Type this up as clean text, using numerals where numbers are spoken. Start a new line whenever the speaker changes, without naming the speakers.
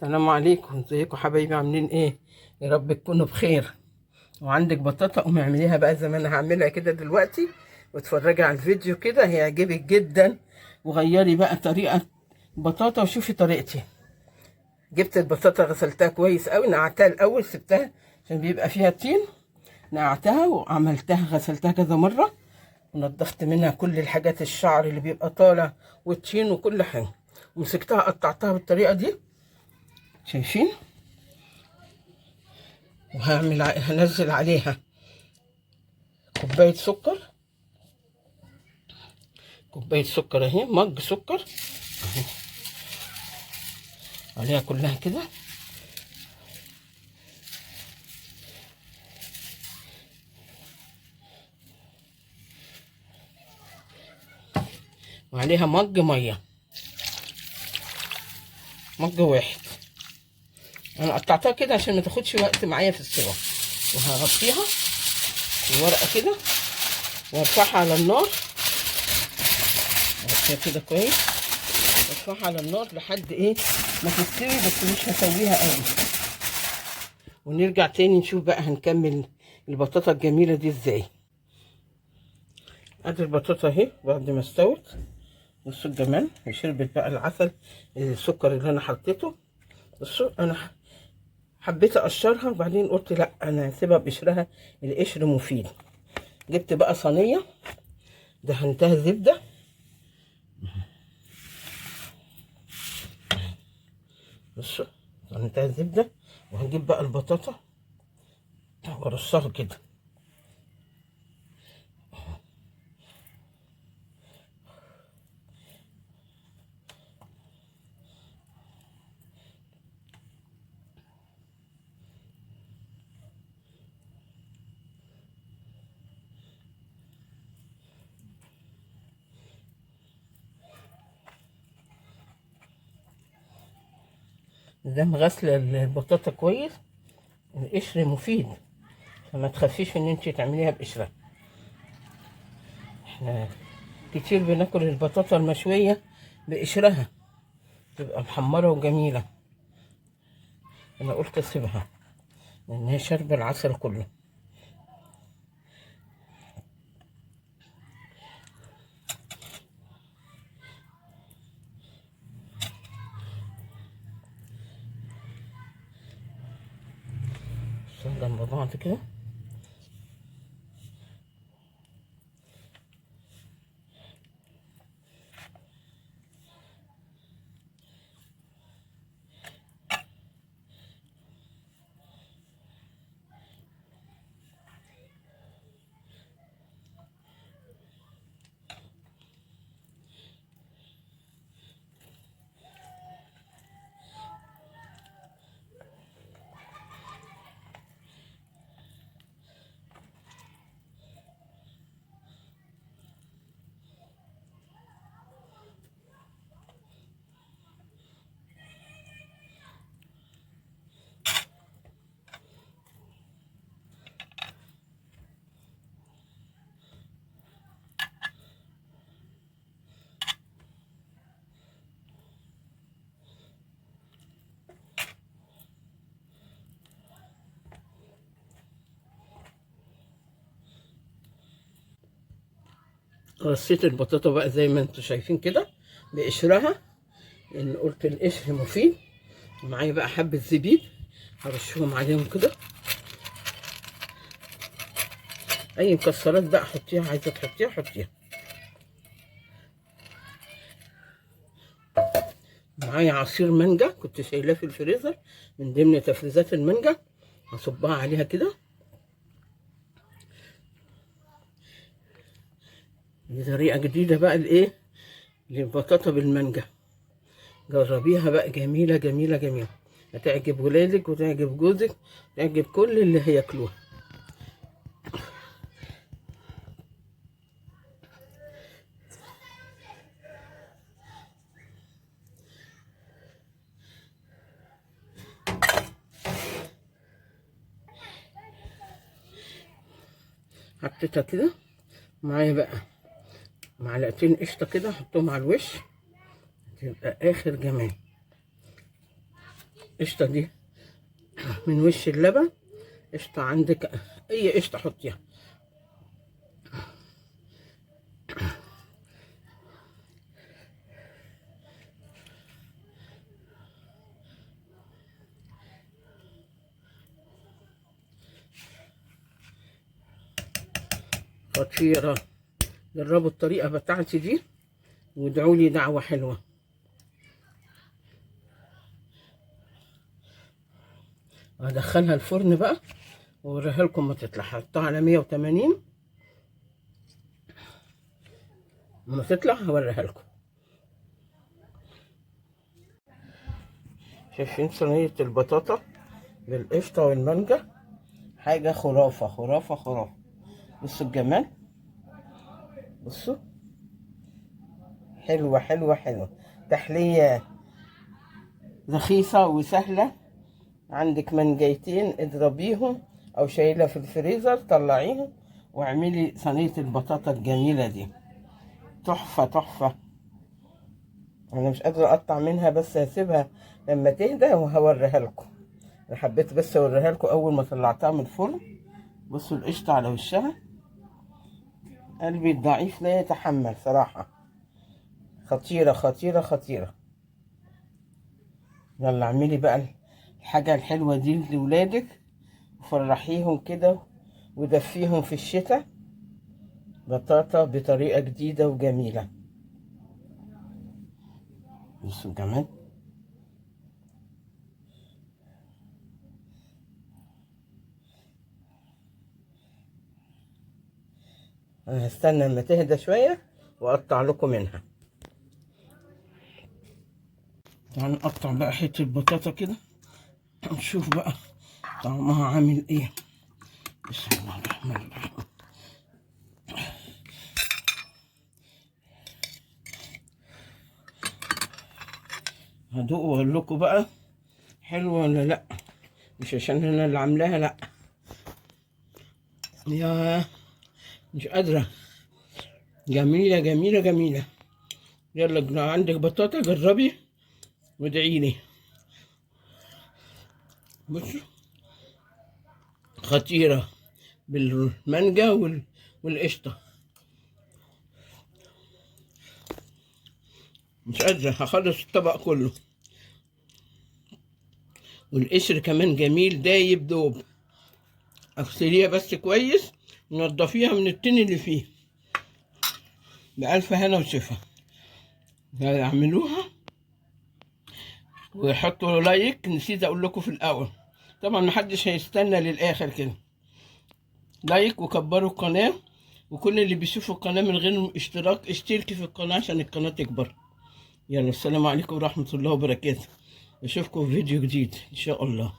السلام عليكم، ازيكم حبايبي؟ عاملين ايه؟ يا رب تكونوا بخير. وعندك بطاطا قومي اعمليها بقى زي ما انا هعملها كده دلوقتي، واتفرجي على الفيديو كده هيعجبك جدا. وغيري بقى طريقه بطاطا وشوفي طريقتي. جبت البطاطا غسلتها كويس قوي، نقعتها الاول، سبتها عشان بيبقى فيها طين، نقعتها وعملتها غسلتها كذا مرة ونضفت منها كل الحاجات، الشعر اللي بيبقى طالع والطين وكل حاجة، ومسكتها قطعتها بالطريقة دي، شايفين؟ وهعمل هنزل عليها كوباية سكر، كوباية سكر اهي، مج سكر اهي عليها كلها كده. وعليها مج مية، مج واحد. انا قطعتها كده عشان ما تاخدش وقت معايا في السوا. وهغطيها بورقه كده وارفعها على النار، اغطيها كده كويس وارفعها على النار لحد ايه ما تستوي، بس مش هسويها قوي. ونرجع تاني نشوف بقى هنكمل البطاطا الجميلة دي ازاي. ادي البطاطا اهي بعد ما استوت، بصوا الجمال، شربت بقى العسل السكر اللي انا حطيته. بصوا انا حبيت اقشرها وبعدين قلت لا انا هسيبها بقشرها، القشر مفيد. جبت بقى صينية دهنتها زبدة، بصوا دهنتها زبدة، وهجيب بقى البطاطا وارصها كده. ده غسل البطاطا كويس، القشر مفيد فما تخافيش ان انت تعمليها بقشرها. احنا كتير بناكل البطاطا المشويه بقشرها، تبقى محمرة وجميلة. انا قلت اسيبها لان هي شاربه العسل كله. جنب بعض كده. رصيت البطاطا بقى زي ما انتم شايفين كده بقشرها، لان قلت القشر مفيد. ومعايا بقى حبة زبيب هرشهم عليهم كده. اي مكسرات بقى حطيها، عايزه تحطيها حطيها. معايا عصير مانجا كنت شايلاه في الفريزر من ضمن تفريزات المانجا، هصبها عليها كده. دي طريقة جديدة بقى لايه، للبطاطا بالمانجا، جربيها بقى، جميلة جميلة جميلة، هتعجب ولادك وتعجب جوزك وتعجب كل اللي هياكلوها. حطيتها كده. معايا بقى معلقتين قشطه كده احطهم على الوش، تبقى اخر جمال. قشطه دي من وش اللبن، قشطه عندك اي قشطه حطيها. خطيرة. جربوا الطريقة بتاعتي دي وادعوا لي دعوه حلوة. هدخلها الفرن بقى واوريها لكم ما تطلع. هحطها على 180، لما تطلع هوريها لكم. شايفين صينية البطاطا بالقشطه والمانجا؟ حاجة خرافه خرافه خرافه. بصوا الجمال، بصوا حلوة حلوة حلوة. تحلية رخيصة وسهلة. عندك منجيتين اضربيهم او شايله في الفريزر طلعيهم واعملي صينية البطاطا الجميلة دي. تحفة تحفة. انا مش قادرة اقطع منها، بس هسيبها لما تهدى وهوريها لكم. انا حبيت بس اوريها لكم اول ما طلعتها من الفرن. بصوا القشطه على وشها، قلبي الضعيف لا يتحمل صراحة. خطيرة خطيرة خطيرة. يلا اعملي بقى الحاجة الحلوة دي لولادك وفرحيهم كده ودفيهم في الشتاء. بطاطا بطريقة جديدة وجميلة. بصوا كمان انا هستنى لما تهدى شوية واقطع لكم منها. تعالوا نقطع بقى حتة بطاطا كده نشوف بقى طعمها عامل ايه. بسم الله الرحمن الرحيم. هدوق واقول لكم بقى حلوة ولا لا، مش عشان انا اللي عاملاها، لا يا مش قادرة. جميلة جميلة جميلة. يلا لو عندك بطاطا جربي وادعيلي. بصوا خطيرة بالمانجا والقشطه. مش قادرة هخلص الطبق كله. والقشر كمان جميل دايب دوب. اغسليها بس كويس ونضفيها من الطين اللي فيه. بألف هنا وشفا. اعملوها وحطوا like. نسيت اقول لكم في الاول، طبعا محدش هيستنى للاخر كده. like وكبروا القناة، وكل اللي بيشوفوا القناة من غير اشتراك اشتركي في القناة عشان القناة تكبر. يلا السلام عليكم ورحمة الله وبركاته. اشوفكم في فيديو جديد ان شاء الله.